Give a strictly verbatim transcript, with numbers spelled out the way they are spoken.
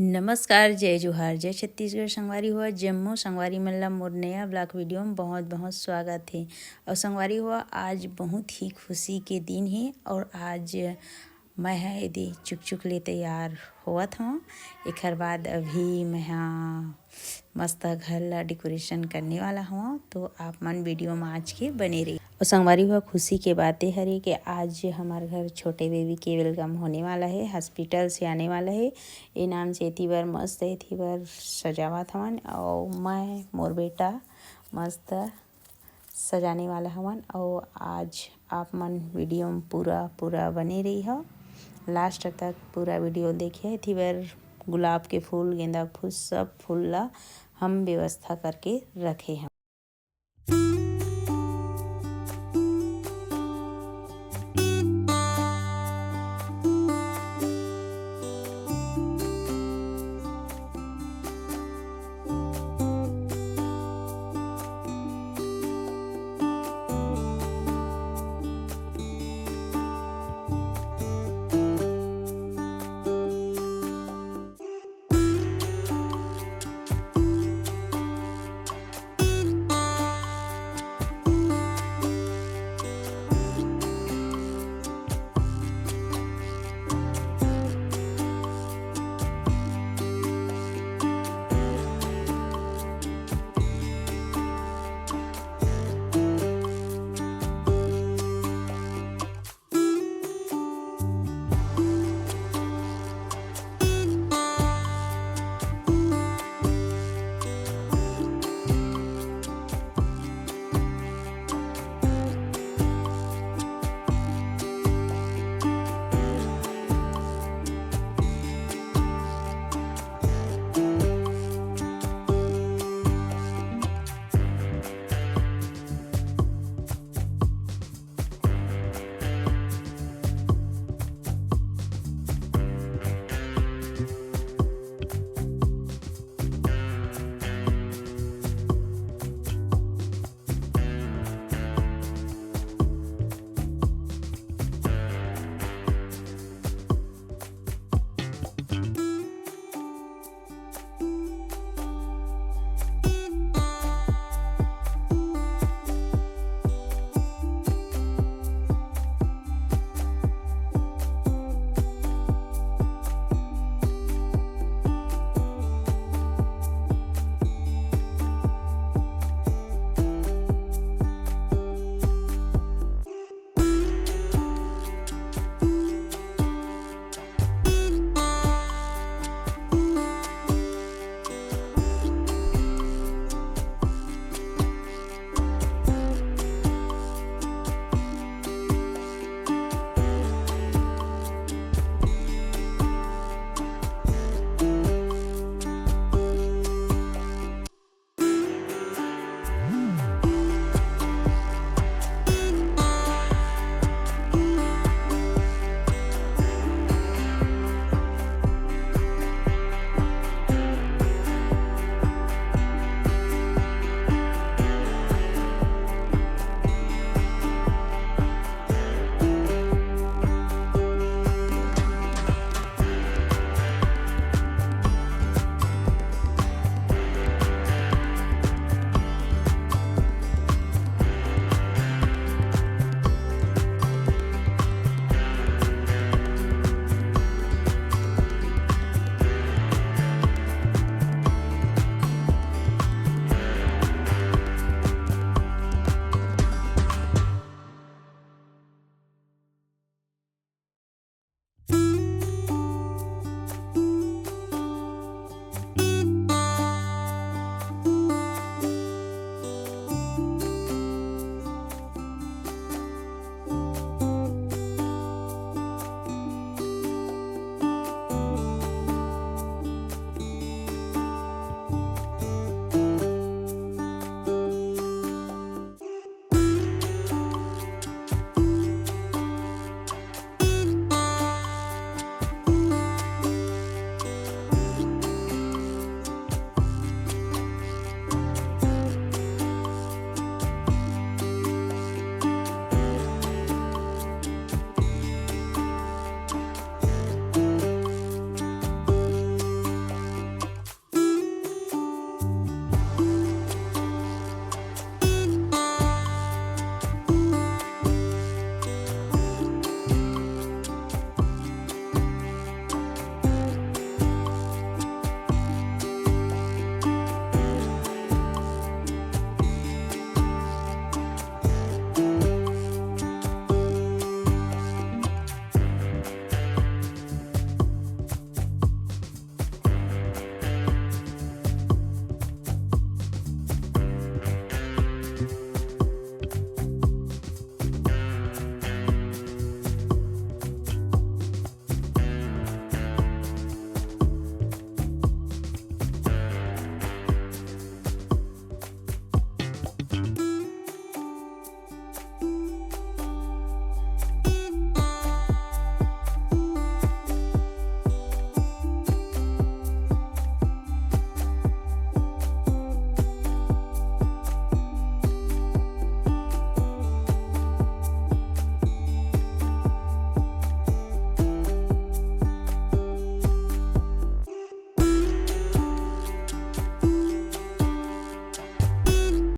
नमस्कार, जय जोहार, जय छत्तीसगढ़। संगवारी हो, जम्मो संगवारी मन ला मोर नया vlog video में बहुत बहुत स्वागत हे। और संगवारी हो, आज बहुत ही खुशी के दिन हे और आज मैं ह एदे चुकचुक ले तैयार होवत हवं। एखर बाद अभी मैं ह मस्त घर ला decoration करने वाला हवं, तो आप मन video में आज के बने रही। और संगवारी हो, खुशी के बात ये हरे कि आज हमार घर छोटे baby के welcome होने वाला है, hospital से आने वाला है। ए नाम से एती बर मस्त, एती बर सजावत हवन और मैं मोर बेटा मस्त सजाने वाला हवन। और आज आप मन video में पूरा पूरा बने रही हो, last तक पूरा video देखिए। एती बर गुलाब के फूल, गेंदा के फूल, सब फूल ला हम व्यवस्था करके रखे हन।